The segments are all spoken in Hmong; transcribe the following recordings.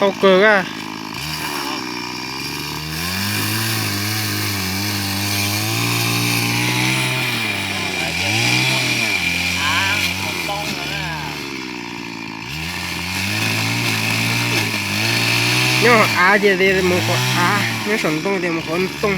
Tau kawg a. Nyob av ces mus qhov av, nyob saum ntoo ces mus qhov ntoo.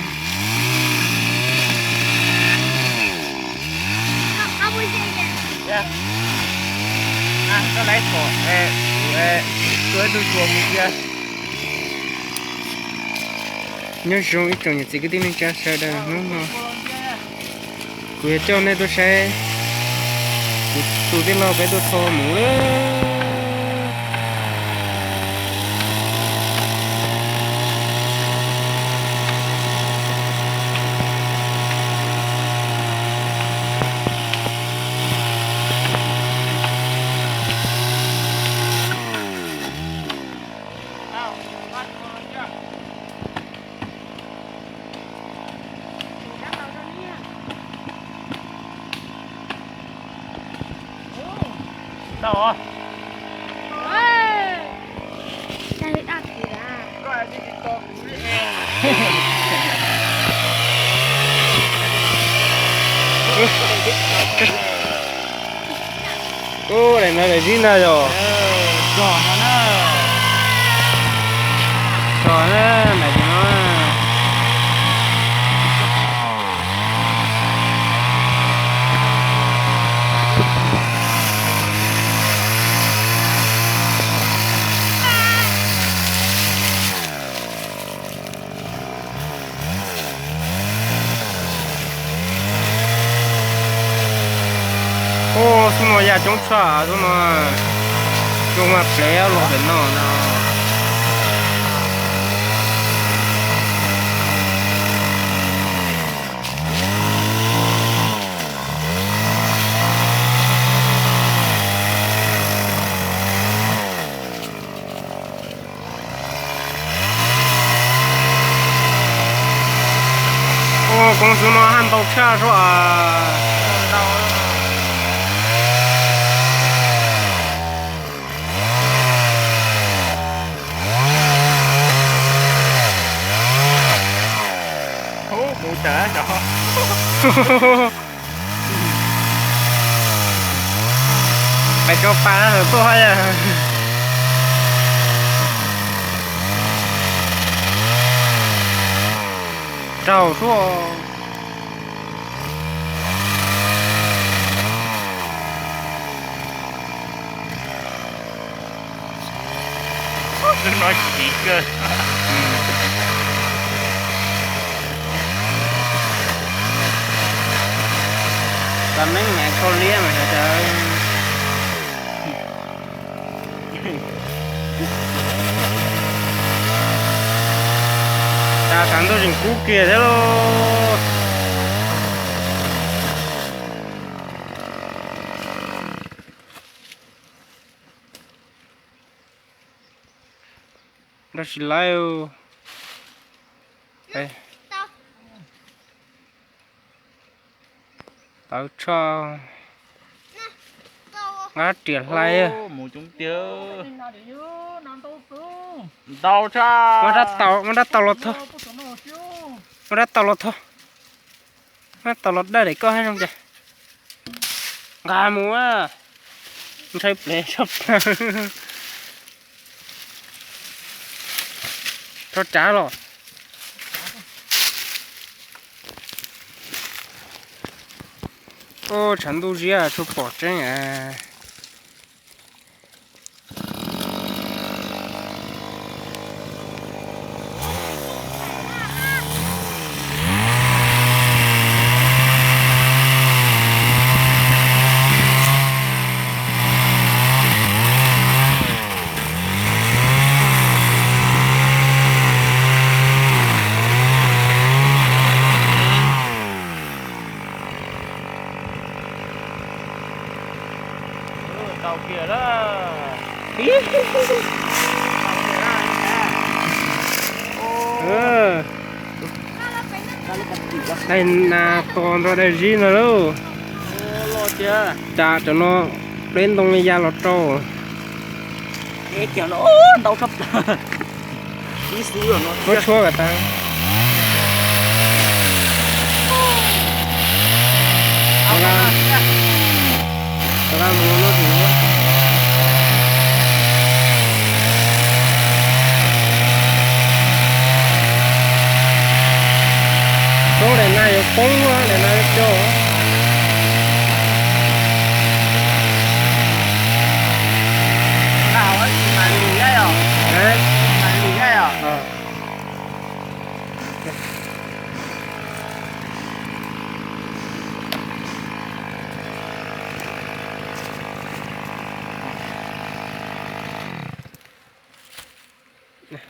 Nyob zoo ib tsoom niam txiv kwv tij neej tsa sawv daws hnub no. Kuv yuav coj nej tuaj saib kuv tus tij laug peb tuaj tho mus lawm. Ub, daim no daim zib ntag yog. Txog no na. Txog na, daim no. Ub, xub no yaj coob tshaj xub no. Zoo mas plev los pem no no. Ub, koob xub no haj ntau tshaj sub as. Pais rau pas lawm tuaj haj yam raug sub. Lub no chiv kawg. Cov neeb mas kho liab mas sawv daws. Cas tshav ntuj tseem kub kiag thiab lauj. Nrog tsis laib. Tawv tshaj. Nqa riam hlais. Ntau tshaj. Muab rab taus los tho. Muab rab taus los tho. Muab rab taus los dawj daim koj hab zoo cas. Nqa mus. Ntshai plev tshaj plaws. Tso tsav los. Ub, tshav ntuj ziab tshua pom tseeb a. Daim nas tos nrog daim zib no lauj. Cas cov no pleb ntoo li ya los rau. Ntau tshaj plaws. Ib xub no muab tshuab kom tas. Toob daim na yuav poob, daim na yuav cog.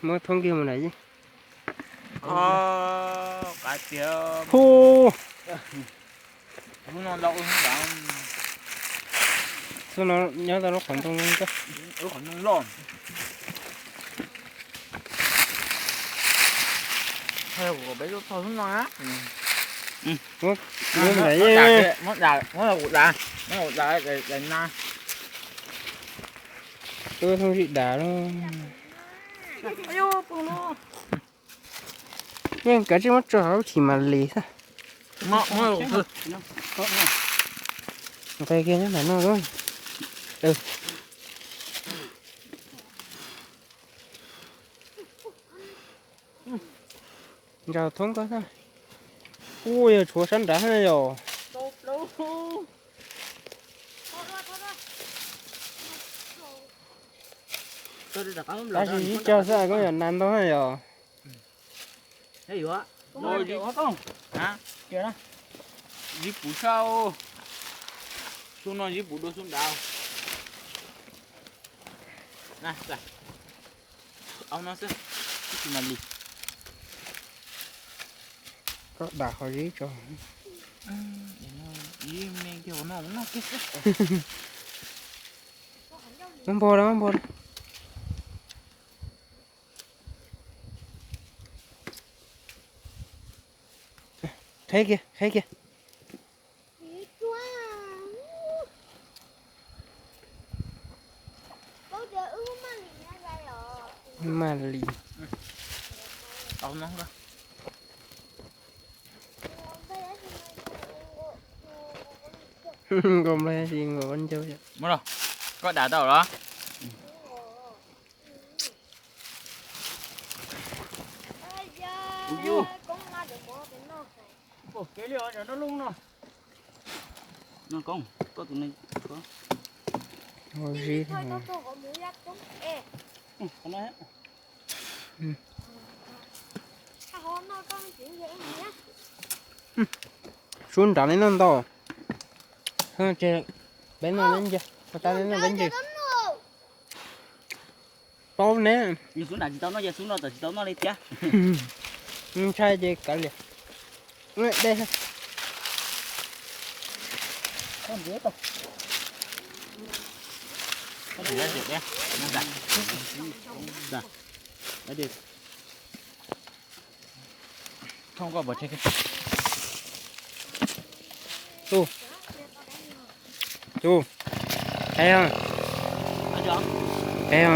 Muab thoob kiag mus na. Hu, xub no nyob tau lub qhov ntoo, lub qhov ntoo loj. Muab, muab, muab kuv dav, muab kuv dav na. Wb thooj zim dav lawm. Yeej kav tsij muab tso hauv lub chim mam li xwb. Nqe kiag nyob ntawm no. Nraus thoob koj. Ub, yog tshuav sab nrad yog. Tab sis ib co xwb koj yog nas ntau yog. Zib puv sab, xub no zib puv dua xub nrad. Au no xwb, ib tsis mas li. Koj dam qhov zib tso. Muab npog los, muab npog los. Qheb kiag, qheb kiag. Maj li. Nkaus nplaig si nkaus ua ncauj. Koj dam tau los? Ua zib. Sub nrad li no ntau. Peb noj peb nce, peb noj peb nce. Paub ne. Yus xub nram tsis tau noj ces xub no txawm tsis tau noj li thiab. Ntshai ces kav liam. Dej. Thoob koj pov tseg. Tus, tus, qev os, qev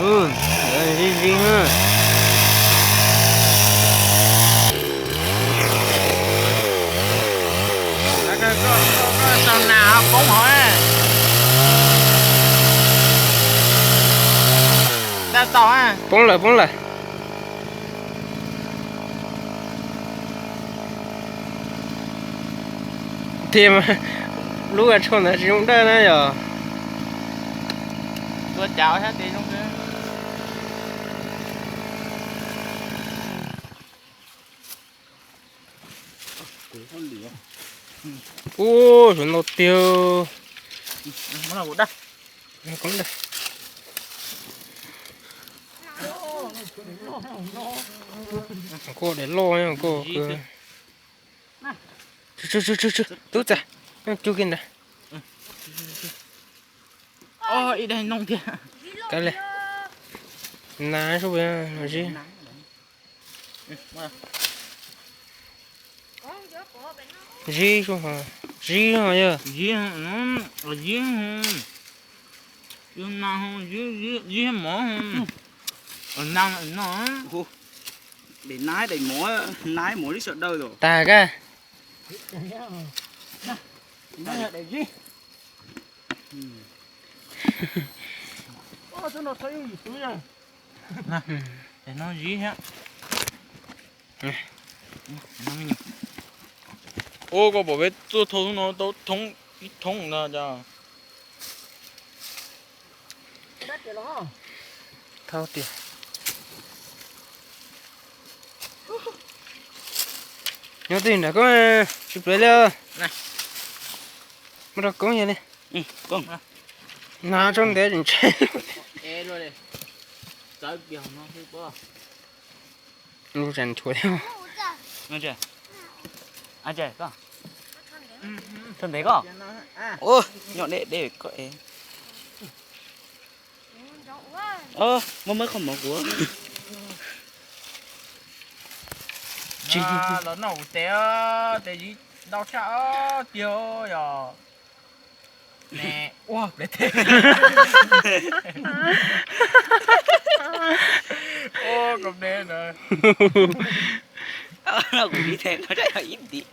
os. Zib zib na. Tau nas poob hov. Daj tau. Poob lawm, poob lawm. Tiag mas, lub gaj tsho ntawd tsis zoo dawj na yog. Tua cav sab tes zoo. Ub, suav ntau tiag. Koj daim loj koj. Tub txag, cug kiag ntawd. Ib daig noog thiab. Kav liam. Nas sub zib. Zib sub ho, zib ho yog. Zib, zib. Yus na, yus, yus mov, na, no. Daim na, daim mov, na mov li sawv daws. Tag kag. Daim no zib thiab. Ua koj pom peb tuaj thauj no tau thoob ib thoob ntag cas. Thauj tiag. Nyob twg nram koob tsis plev li. Muab rau koob yog li. Na tsob ntev ntshe. Lub tseem tshuav thiab. Tso ntev koj. Ua, nyob deb deb koj es. Muab muab qhov mov kuv. Tsis los noj kuv tes, tes yim ntau tshaj tiag yog. Ne, ua plev tes. Ua kom ne na. Kuv li tes no yog ib ntim.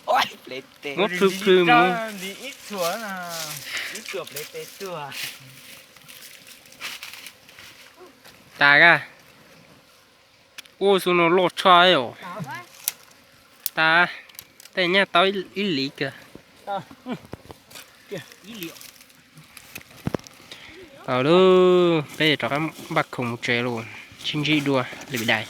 Ua plev tes. Muab plhw plhw mus. Ntim ib txhua, ib txhua plev tes tuag. Tas kag. Ua xu no loj tshaj os. Tas, tej nyaj tau ib lis kag. Tau lawm, peb rov qab npaj khoom mus tsev los, sib ntsib dua lwm daim.